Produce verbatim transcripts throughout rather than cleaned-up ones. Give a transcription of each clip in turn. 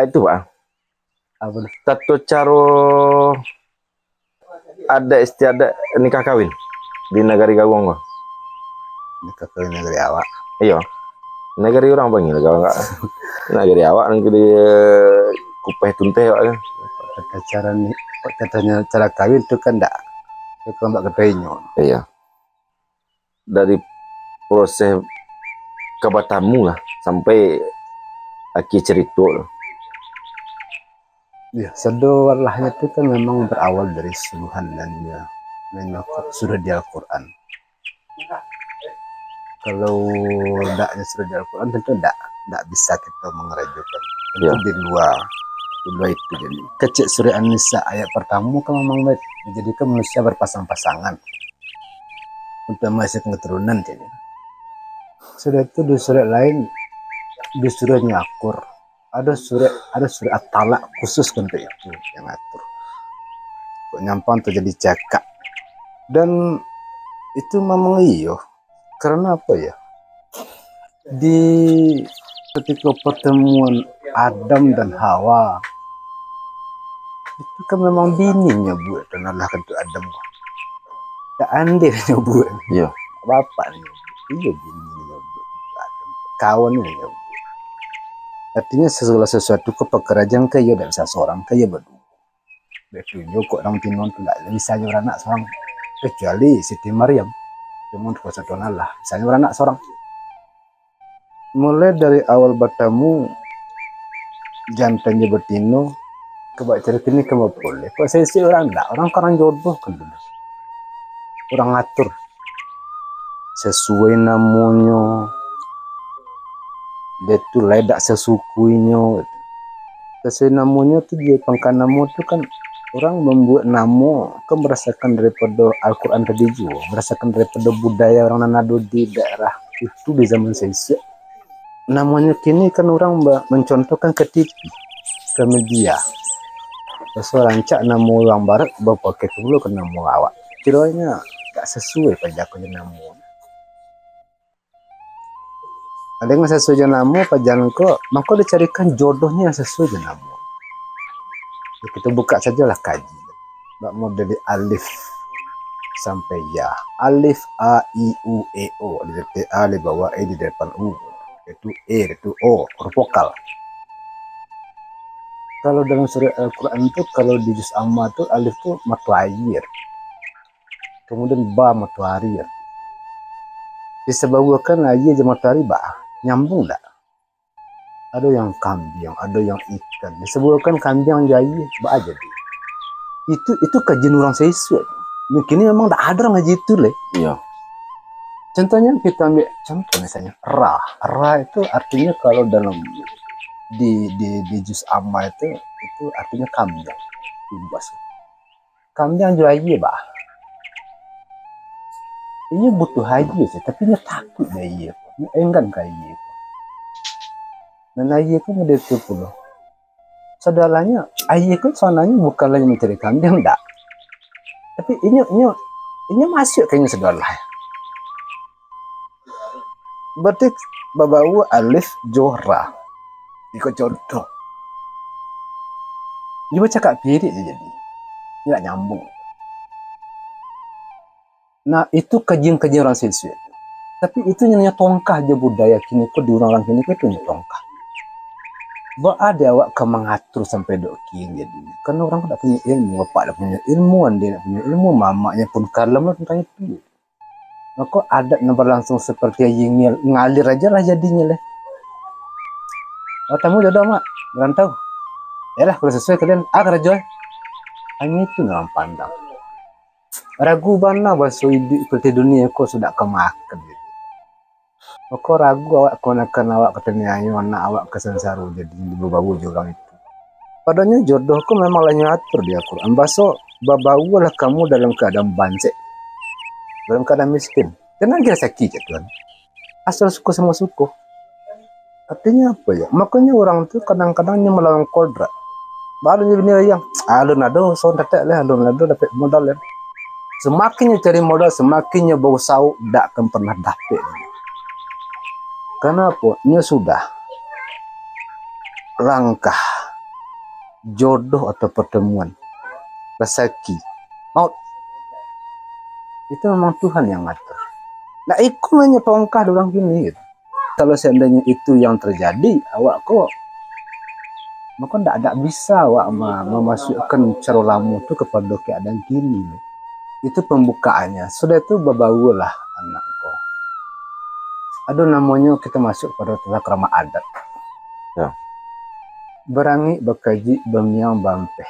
Itu, Pak. Apa tu? Tato caro adat istiadat nikah kawin di nagari Gawang ko. Nikah kawin nagari awak. Iyo. Nagari urang panggil Gawang kak. Nagari awak, nagari kupeh tunteh awak kan. Tata cara ni, tata cara kawin tu kan ndak, tu kan ndak kato inyo. Iyo. Dari proses ka batamu lah sampai akhir cerito tu. Ya, sado walahnyo tu kan memang berawal dari suruhan nan, ya, nan sudah di Al-Quran. Kalau ndaknyo sudah di Al-Quran, tentu ndak, ndak bisa kita mengerajokan. Tentu Ya. di luar, di luar itu. Jadi, kecek surah An-Nisa ayat pertama kan memang baik dijadikan manusia berpasang-pasangan untuk menghasilkan keturunan, jadi. Sudah itu di surah lain disuruh nyakur. Ada surah, ada surah At-Talak khusus untuk itu yang ngatur. Kok nyampang terjadi cakak. Dan itu memang iyo. Karena apa ya? Di ketika pertemuan Adam dan Hawa, itu kan memang bini nyabuik dan Allah kan tu Adam. Tak andil nyabuik. Iya. Bapak nyabuik. Iya, bini nyabuik. Adam. Kawan nyabuik. Artinya segala sesuatu ke pekerjaan ke iya tak bisa seorang, ke iya berdua. Betunyo kok urang tino tu ndak bisa nyo baranak sorang, kecuali Siti Maryam. Cuma kuaso Tuhan Allah, bisa nyo baranak sorang. Mulai dari awal batamu, jantan jo batino, ka bak cari kini ka bapulih. Kok sesek urang ndak, urang karang jodoh kan dulu. Urang atur. Sasuai namonyo, dia tu lai dak sasuku inyo. Sasuai namonyo tu, dia pangka namo tu kan, urang mambuek namo kan barasakan daripado Al-Quran tadi juo, barasakan daripado budaya urang nan ado di daerah itu di zaman sisek. Namonyo kini kan urang ba-, mancontohkan ka T V, ka media. Biaso rancak namo urang barat, bapakai pulo ka namo awak. Kironyo dak sasuai paja ko jo namo. Ado nan sasuai jo namo, paja ko, mako dicarikan jodohnyo nan sasuai jo namo. Ya, kita buka sajalah kaji. Bak model di alif sampai ya. Alif, a, i, u, e, o. Di titik a, di bawah e, di depan u. Itu e, itu o, huruf vokal. Kalau dalam surah Al-Quran tu, kalau di juz amma tu, alif tu mato aia. Kemudian ba mato ari. Disababuakan aia jo mato ari ba, nyambung ndak? Ado yang kambiang, ado yang ikan. Disabuikan kambiang jo aia, baa jadi. Itu, itu kajian urang sisek. Mungkin memang dak ado urang ngaji itu lai. Iya. Contohnya kita ambil contoh misalnya ra. Ra itu artinya kalau dalam di, di, di juz amma itu, itu artinya kambiang. Imbas. Kambiang jo aia, bah. Inyo butuh aia se, tapi inyo takuik jo aia ko. Inyo enggan ka aia ko. Nan aia ko model tu pulo. Sadolahnyo, aia ko sabananyo bukanlah mancari kambiang, dak. Tapi inyo, inyo, inyo masuak ka inyo sadolah. Berarti babaua alif jo ra. Iko contoh. Dia bacakak pirik je jadi. Dia tak nyambung. Nah, itu kajian-kajian urang sisek. Tapi itu nyo tongkah je budaya kini ko di urang-urang kini ko itu nyo tongkah. Baa di awak ka mangatur sampai dok kini jadi. Karena urang ko dak punyo ilmu, bapak dak punyo ilmu, ande dak punyo ilmu, mamaknyo pun kalam lah tentang itu. Mako, adat nan berlangsung seperti aia ngial-, ngalir aja lah jadinyo leh. Oh, tamu jodoh, Mak, merantau. Yalah, kalau sesuai kalian, ah, karajo, eh. Hanya itu nan urang pandang. Ragu bana baso iduik seperti dunia ko sudah ka makan. Mako, ragu awak kamanakan awak ka taniayo, anak awak ka sansaro, jadi dibawa jo urang itu. Padonyo jodoh ko memang lah inyo atur di Al-Quran. Baso, babaualah kamu dalam keadaan bansek, dalam keadaan miskin. Jangan kira saki, cak Tuhan. Asal suko samo suko. Artinyo apo yo? Makonyo urang tu kadang-kadang nyo malawan kodrat. Baru nyo bini rayang, alun ado, son tatak lah, alun ado dapek modal lah. Semakin nyo cari modal, semakin nyo bausaho, dak akan pernah dapek. Karano apo? Nyo sudah. Langkah jodoh atau pertemuan, rasaki, maut. Itu memang Tuhan yang ngatur. Nah, iko nanya pongkah urang kini gitu. Kalau seandainya itu yang terjadi, awak ko, mako ndak, ndak bisa awak ma-, memasukkan caro lamo tu kepada keadaan kini. Itu pembukaannya. Sudah itu, babaolah anak ko. Ado namonyo kita masuk pada tata krama adat. Ya. Barangik bakaji, bamiang baampeh.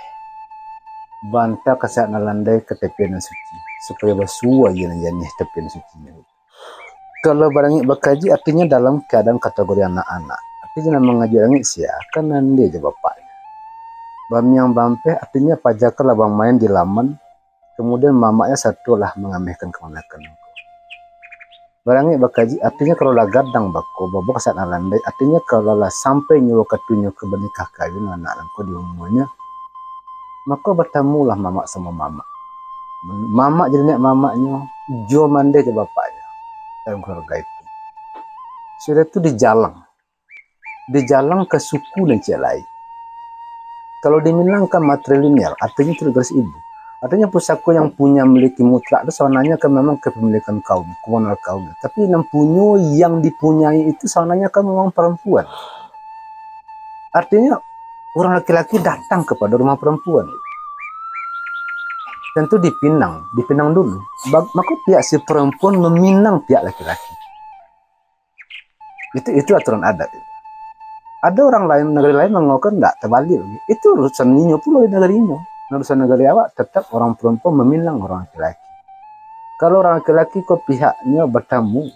Baanta ka sanak nan landai ka tapi nan suci, supayo basuo aia nan janiah tapi nan suci. Kalau barangik bakaji, artinyo dalam keadaan kategori anak-anak. Artinyo nan mangaji barangik sia, kan ande jo bapaknyo. Bamiang baampeh, artinyo paja kan lah bamain di laman, kemudian mamaknyo satu lah mangamehkan kamanakan. Barangik bakaji, artinyo kalau lah gadang bako, babok sanak landai, artinyo kalau lah sampai nyo waktunyo ka banikah kawin anak langko di umuanyo, mako batamulah mamak samo mamak. Mamak jadi niniak mamaknyo, jo mande jo bapaknyo dalam keluarga itu. Sudah itu dijalang. Dijalang ka suku nan ciek lai. Kalau di Minang kan matrilineal, artinyo itu garis ibu. Artinyo pusako yang punya miliki mutlak tu sabananyo kan memang kepemilikan kaum, komunal kaum. Tapi nan punyo yang dipunyai itu sabananyo kan memang perempuan. Artinyo, urang laki-laki datang kepada rumah perempuan. Tentu dipinang, dipinang dulu. Bag-, mako pihak si perempuan meminang pihak laki-laki. Itu, itu aturan adat itu. Ada orang lain, negeri lain mengakukan ndak, terbalik lagi. Itu urusan inyo pulo di negeri inyo. Urusan negeri awak, tetap orang perempuan meminang orang laki-laki. Kalau orang laki-laki ko pihaknyo batamu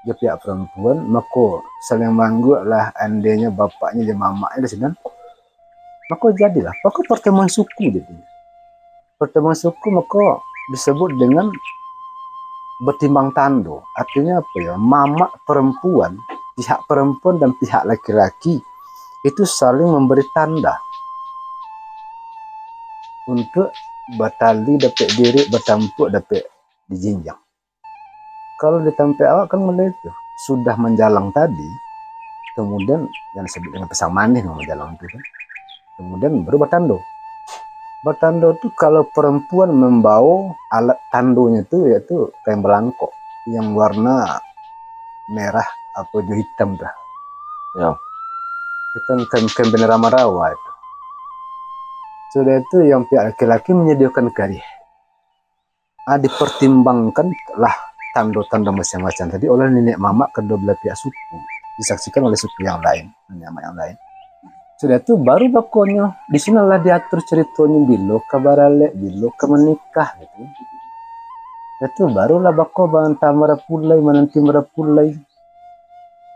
jo pihak perempuan, mako saling mangguak lah, andainya bapaknya jo mamaknya di sinan, mako jadilah, mako pertemuan suku jadinya. Pertemuan suku mako disebut dengan batimbang tando. Artinya apa ya? Mamak perempuan, pihak perempuan dan pihak laki-laki itu saling memberi tanda untuk batali dapek dirik, batampuak dapek dijinjang. Kalau di tampek awak kan mulai tu, sudah manjalang tadi, kemudian yang disebut dengan pisang manih manjalang tu kan. Kemudian baru batando. Batando tu kalau perempuan mambawa alat tandonyo tu, yaitu kain balangkok yang warna merah apa jo hitam tu. Ya. Itu kan kain, kain bendera marawa itu. Sudah itu yang pihak laki-laki menyediakan karih. Ah, dipertimbangkan lah tando-tando macam-macam tadi oleh niniak mamak kedua belah pihak suku, disaksikan oleh suku yang lain, niniak mamak yang lain. Sudah tu baru bakonyo, di sinolah diatur ceritonyo bilo ka baralek, bilo ka manikah gitu. Sudah tu barulah bako baanta marapulai, mananti marapulai.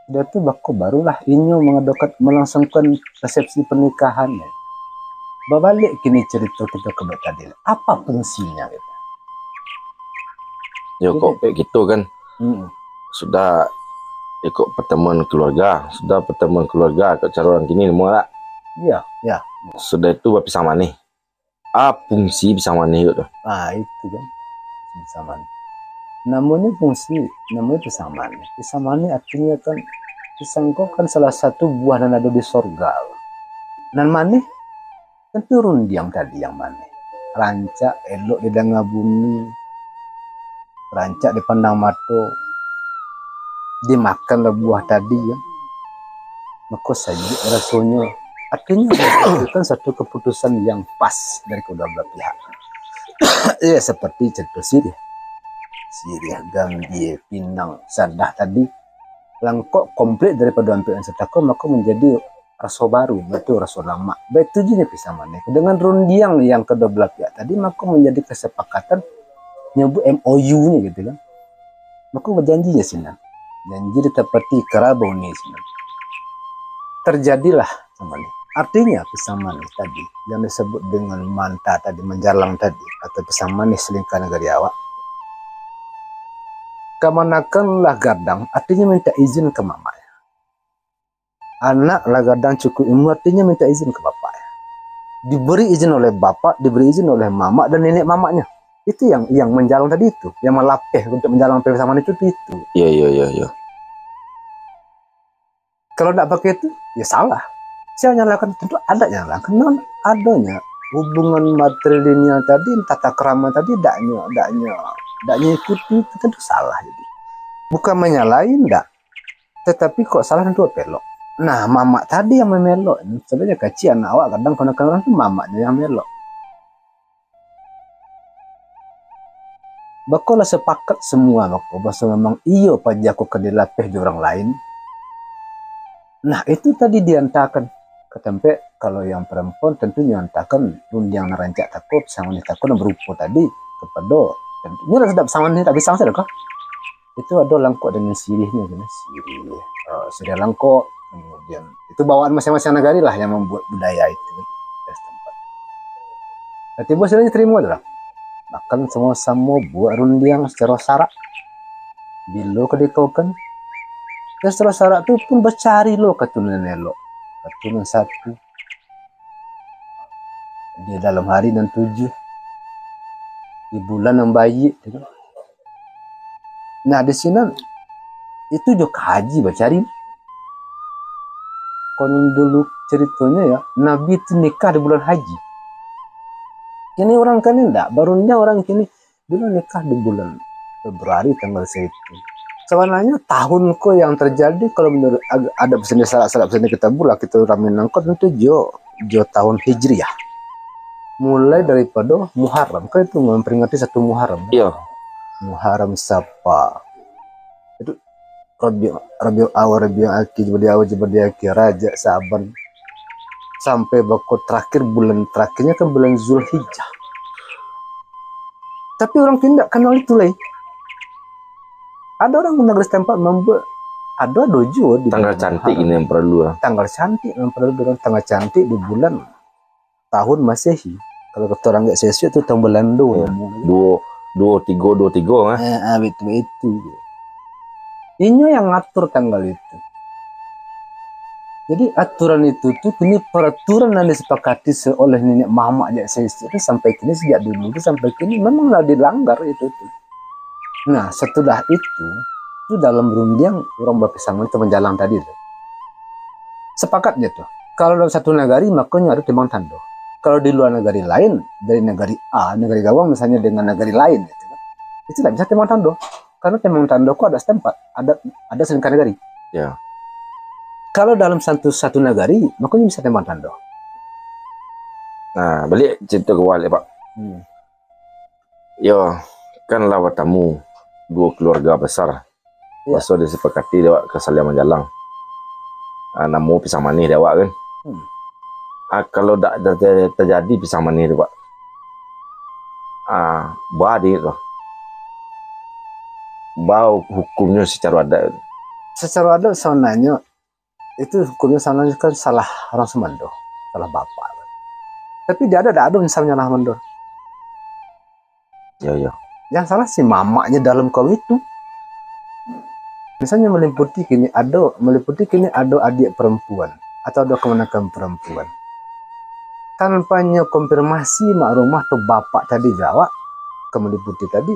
Sudah tu bako barulah inyo mangadokan, malangsungkan resepsi pernikahan. Babalik kini cerito kito ka bak tadi. Apa fungsinya gitu? Yo, kok kayak gitu kan? Mm-mm. Sudah ikut pertemuan keluarga, sudah pertemuan keluarga, kok cara orang kini nemu lah. Iya, iya. Sudah itu bapisang manih. Ah, fungsi pisang manih tu. Ah, itu kan. Pisang manih. Namanya fungsi, namanya pisang manih. Pisang manih artinya kan, pisang ko kan salah satu buah nan ada di sorga. Nan manih, tentu rundiang tadi yang manih. Rancak, elok didanga bunyi, rancak dipandang mato, dimakanlah buah tadi kan. Mako sajuak rasonyo. Artinyo, itu kan satu keputusan yang pas dari kedua belah pihak. Ya, seperti contoh sirih. Sirih, gambia, pinang, sadah tadi. Langkok komplit daripada ampek nan satako, mako menjadi raso baru, baitu raso lamak. Baitu juo nyo pisang manih. Dengan rundiang yang kedua belah pihak tadi, mako menjadi kesepakatan nyebut M O U-nyo gitu kan. Mako bajanji jo sinan. Janji ditapati karabau ni sinan. Terjadilah pisang manih. Artinya pisang manih tadi yang disebut dengan manta tadi, manjalang tadi, atau pisang manih selingkah negeri awak. Kamanakan lah gadang, artinya minta izin ke mamak. Anak lah gadang cukup ilmu, artinya minta izin ke bapak. Diberi izin oleh bapak, diberi izin oleh mamak dan nenek mamaknya. Itu yang yang manjalang tadi itu, yang malapeh untuk manjalang pisang manih itu, itu. Iya, iya, iya, iya. Kalau ndak pakai itu, ya salah. Sia nyalahkan? Tentu adat yang nyalahkan. Non adonyo hubungan matrilineal tadi, tata krama tadi, daknyo, daknyo, daknyo ikuti, tentu salah. Jadi bukan manyalahi, ndak. Tetapi kok salah, tentu pelok. Nah, mamak tadi yang mamelok. Sebenarnya kecil anak awak, kadang kena-kena orang tu mamaknya yang melok. Bako lah sepakat semua, bako bahasa memang iyo paja ko ka dilapeh di orang lain. Nah, itu tadi diantakan ka tampek, kalau yang perempuan tentunyo antakan rundiang nan rancak tako, pisang manih tako nan berupo tadi kapado, tentunyo lah sadap pisang manih, tak pisang sadoka. Itu ado langkok dengan sirihnyo, kan? Sirih, eh, sirih langkok, kemudian itu bawaan masing-masing nagari lah yang mambuek budaya itu, kan, di setempat. Nah, tibo sirihnyo tarimo tu lah. Makan samo-samo, buek rundiang sacaro sarak. Bilo ka dikaukan? Ya, sacaro sarak tu pun bacari lo katurunan elok, katurunan satu. Di dalam hari nan tujuh, di bulan nan baiak, gitu. Nah, di sinan itu jo ka haji bacari. Konon dulu caritonyo, ya, Nabi tu nikah di bulan haji. Kini urang kini ndak, barundiang urang kini, dulu nikah di bulan Februari tanggal satu. Sabananyo tahun ko yang terjadi, kalau menurut ag-, adat sendiri, sarak-sarak sendiri kita bulah, kita rami nangko tentu jo, jo tahun Hijriah. Mulai daripado Muharram, kan itu memperingati satu Muharram, kan? Iya. Muharram, Safar. Itu Rabi-, Rabiul Awal, Rabiul Akhir, Jumadil Awal, Jumadil Akhir, Rajab, Syaban. Sampai bako terakhir, bulan terakhirnya kan bulan Zulhijjah. Tapi urang kini ndak kanal itu lai. Ado urang nagari setempat mambuek, ado, ado juo di tanggal cantik ini yang perlu lah. Tanggal cantik yang perlu, urang tanggal cantik di bulan tahun Masehi. Kalau kata urang agak sesuai tu tahun Belando. Iya. Duo, duo tigo, duo tigo, eh. Eh, ah, betul itu. Inyo yang ngatur tanggal itu. Jadi aturan itu tu kini peraturan yang disepakati se-, oleh niniak mamak jak sesuai tu sampai kini, sejak dulu tu sampai kini memang lah dilanggar itu tu. Nah, setelah itu, tu dalam rundiang urang bapisang manih tu manjalang tadi tu. Sepakat je tu. Kalau dalam satu nagari, makonyo ado timbang tando. Kalau di luar nagari lain, dari nagari A, nagari gawang misalnya dengan nagari lain, gitu kan, itu ndak bisa timbang tando. Karena timbang tando ko adat setempat, adat, adat salingka nagari. Ya. Kalau dalam satu, satu nagari, makonyo bisa timbang tando. Nah, baliak carito ka awal, Pak. Hmm. Yo, kan lah batamu duo keluarga besar. Iya. Paso disepakati dek awak ka saliang manjalang. Ah, namo pisang manih dek awak, kan. Hmm. Ah, kalau dak, dak te-, terjadi pisang manih tu, Pak. Ah, baa dek tu. Baa hukumnyo secara adat. Secara adat sabananyo, itu hukumnyo sabananyo kan salah urang sumando, salah bapak. Tapi di adat dak ado misal nyalah mandor. Yo, yo. Yang salah si mamaknyo dalam kaum itu. Misalnya meliputi kini ado, meliputi kini ado adik perempuan atau ado kamanakan perempuan. Tanpanyo konfirmasi mak rumah tu bapak tadi jo awak, ka meliputi tadi,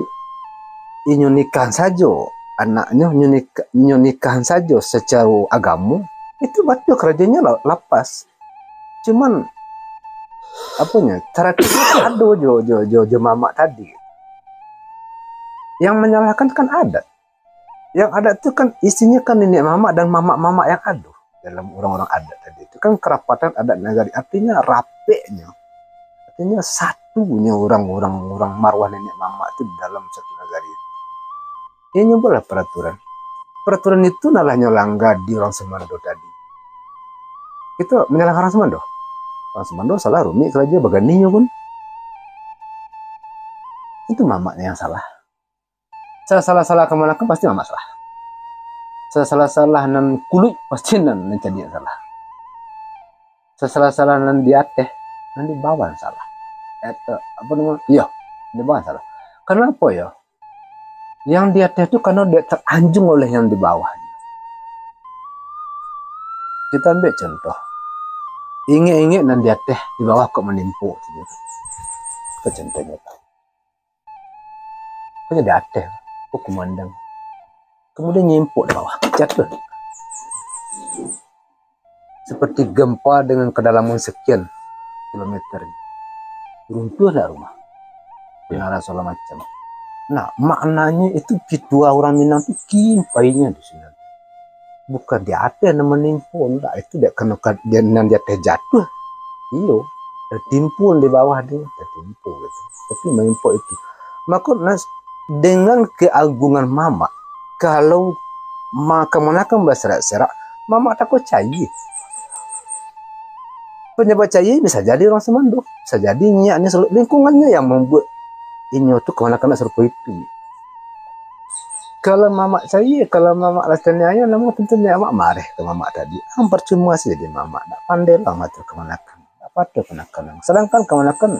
inyo nikah sajo anaknyo, inyo nikah, inyo nikah sajo secara agamo, itu batua karajonyo la-, lapas. Cuman, aponyo, tarakhir ado jo, jo, jo, jo mamak tadi. Yang menyalahkan kan adat. Yang adat tu kan isinyo kan niniak mamak dan mamak-mamak yang ado dalam urang-urang adat tadi. Itu kan kerapatan adat nagari, artinyo rapeknyo. Artinyo satunyo urang-urang, urang maruah niniak mamak tu dalam satu nagari. Inyo buatlah peraturan. Peraturan itu nalahnyo langgar di urang sumando tadi. Itu menyalahkan urang sumando. Urang sumando salah rumik karajo baganinyo pun. Itu mamaknyo yang salah. Sasalah-salah kamanakan pasti mamak salah. Sasalah-salah nan kuluik pasti nan, nan cadiak salah. Sasalah-salah nan di ateh, nan di bawah nan salah. Eh, eh, apo namo? Iyo, di bawah nan salah. Kanapo yo? Yang di ateh tu karano dek teranjung oleh yang di bawah. Kita ambil contoh. Ingek-ingek nan di ateh, di bawah kok manimpo. Itu contohnyo. Kok jadi ateh, kok kumandang. Kemudian nyimpuk di bawah, jatuh. seperti gempa dengan kedalaman sekian kilometer. Runtuhlah rumah. Ya. Menara segala macam. Nah, maknanya itu pitua urang Minang tu kimpainyo di sini. Bukan di ateh nan manimpo, ndak. Itu dek kena ka-, dia nan di ateh jatuh. Iyo, tertimpun di bawah dia, tertimpun gitu. Tapi manimpo itu. Mako, nas-, dengan keagungan mamak, kalau ma-, kamanakan baserak-serak, mamak tako cayie. Penyebab cayie bisa jadi urang sumando, bisa jadi nyiak ni selu-, lingkungannya yang membuat inyo tu kamanakan nak sarupo itu. Kalau mamak cayie, kalau mamak lah taniayo, namo tentu nyiak mamak mareh ka mamak tadi. Ang parcuma sajo jadi mamak, ndak pandai lah matur kamanakan, ndak patuh kamanakan. Sedangkan kamanakan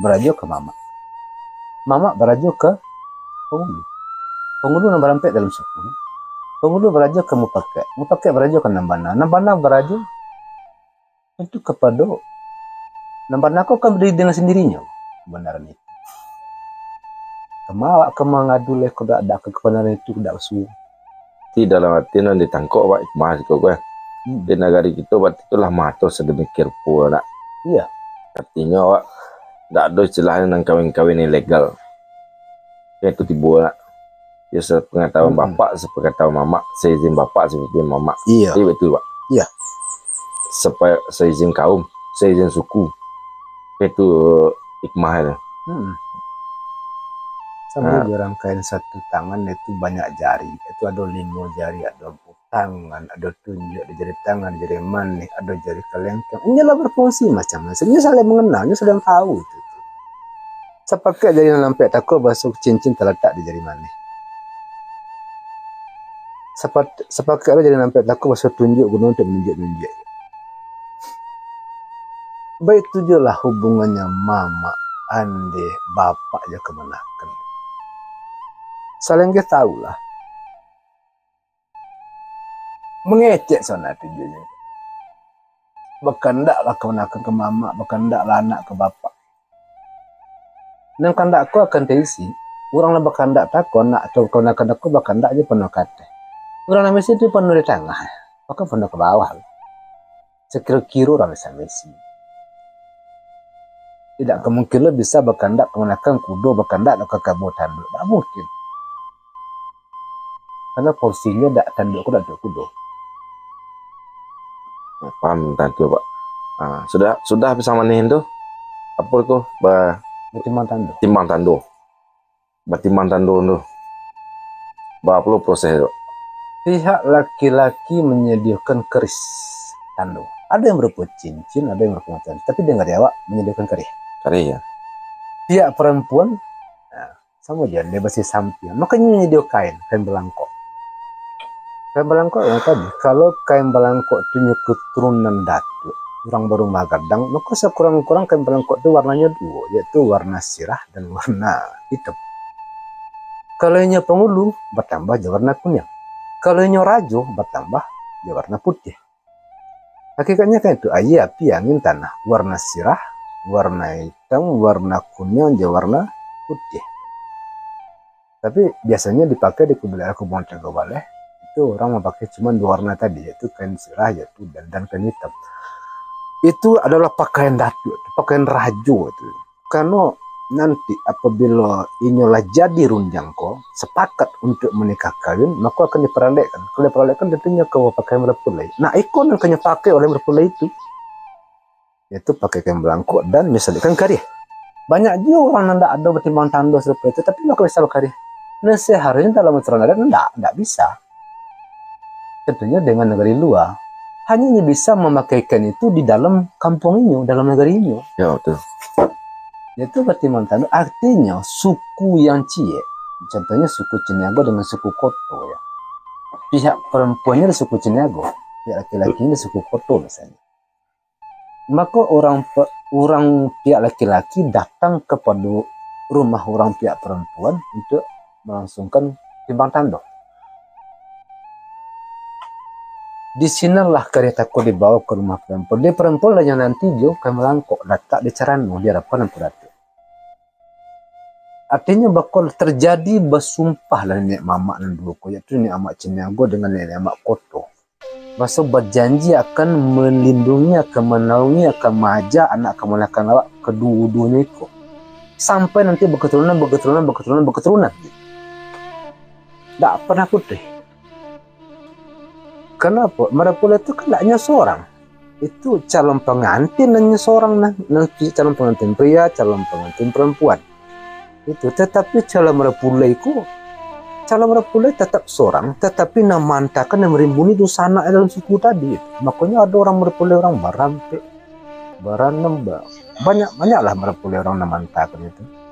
barajo ka mamak. Mamak barajo ka pangulu. Pangulu nan barampek dalam suku. Pangulu barajo ka mupakaik. Mupakaik barajo ka nan bana. Nan bana barajo tentu kapado nan bana ko kan di-, dengan sandirinyo kabanaran itu. Kama awak ka mangadu lai ko dak, dak ka kabanaran itu dak suo. Ti dalam arti nan ditangkok awak hikmah siko ko, eh. Hmm. Di nagari kito berarti tu lah maatur sademikian rupo nak. Iya. Artinyo awak dak ado istilahnyo nan kawin-kawin ilegal. Itu tibo nak. Ya, sepengetahuan Hmm. bapak, sepengetahuan mamak, seizin bapak, seizin mamak. Iya. Iya, betul, Pak. Iya. Sepa-, seizin kaum, seizin suku. Itu hikmah itu. Hmm. Sama Ah. jo urang kain satu tangan itu banyak jari. Itu ado limo jari, ado tangan, ado tunjuak di jari tangan, jari manih, ado jari kalengkeng. Inyo lah berfungsi macam-macam. Inyo saling mengenal, inyo saling tahu itu. Sapakek jari nan ampek tako baso cincin talatak di jari manih. Sapat-, sapakek lo jari nan ampek tako baso tunjuak guno untuk manunjuak-nunjuak. Baitu juo lah hubungannyo mamak, andeh, bapak jo kamanakan. Saling ge tahulah. Mangecek sanak tu juo. Bakandaklah kamanakan ka mamak, bakandaklah anak ka bapak. Nan kandak ko akan taisi. Urang nan bakandak tako, anak atau kamanakan tako bakandak jo panuah ka ateh. Urang nan misi tu panuah di tangah, bahkan panuah ka bawah. Sakiro-kiro urang bisa misi. Tidak kemungkinan bisa bakandak kamanakan kudo, bakandak ka kabo tanduk. Tak mungkin. Karena porsinyo dak tanduk ko dak untuak kudo. Paham tantang tu, Pak. Ah, sudah, sudah pisang manih tu, apo ko, ba-, Batimbang tando. timbang tando. Batimbang tando tu. Baa pulo proses tu? Pihak laki-laki menyediakan keris tando. Ada yang berupa cincin, ada yang berupa macam. Tapi di nagari awak menyediakan keris. Keris, ya. Pihak perempuan, nah, samo jo, dia basi sampiang. Makanya nyedio kain, kain balangkok. Kain balangkok yang tadi, kalau kain balangkok tu nyo keturunan datuak, urang barumah gadang, maka sakurang-kurang kain balangkok tu warnanyo duo, yaitu warna sirah dan warna hitam. Kalau inyo pangulu, batambah jo warna kuniang. Kalau inyo rajo, batambah jo warna putiah. Hakikatnyo kan itu, aia, api, angin, tanah, warna sirah, warna hitam, warna kuniang, jo warna putiah. Tapi biasonyo dipakai di kuburan, kuburan Tegal Baleh, itu urang mamakai cuma duo warna tadi, yaitu kain sirah, yaitu dan, dan kain hitam. Itu adalah pakaian datuak, pakaian rajo itu. Karano nanti apabilo inyo lah jadi rundiang ko, sapakat untuak manikah kawin, mako akan diparalekkan. Kalau diparalekkan, tantunyo ka bapakaian balapulai. Nah, iko nan ka nyo pakai oleh balapulai itu, yaitu pakai kain balangkok dan nyo sadiakan karih. Banyak juo urang nan ndak ado batimbang tando sarupo itu, tapi mako bisa bakarih. Nah, saharusnyo dalam aturan adat ndak, ndak bisa. Tantunyo dengan nagari lua, hanyo inyo bisa mamakaikan itu di dalam kampuang inyo, dalam nagari inyo. Ya, betul. Itu batimbang tando, artinyo suku yang ciek. Contohnyo suku Caniago dengan suku Koto, ya. Pihak perempuannyo di suku Caniago, pihak laki-lakinyo di suku Koto misalnyo. Mako urang pe-, urang pihak laki-laki datang kapado rumah urang pihak perempuan untuak malangsungkan timbang tando. Di sinanlah karih tako dibawa ka rumah perempuan. Di perempuan lah yang nanti jo kain balangkok latak di carano di adapan Ampu Datuak. Artinyo bakal terjadi basumpah lah niniak mamak nan duo ko, yaitu niniak mamak Caniago dengan niniak mamak Koto. Baso bajanji akan malindungi, akan manaungi, akan maajak anak kamanakan awak kaduo-duonyo iko. Sampai nanti baketurunan, baketurunan, baketurunan, baketurunan. Ndak pernah putuih. Kenapa? Marapulai tu kan ndak nyo sorang. Itu calon pangantin nan nyo sorang nah. Nan calon pangantin pria, calon pangantin parampuan. Itu, tatapi calon marapulai ko, calon marapulai tatap sorang, tatapi nan maantakan, nan marimbuni dunsanak dalam suku tadi. Makonyo ado urang marapulai, urang barampek, baranam, ba-, banyak, banyaklah marapulai urang nan maantakan itu.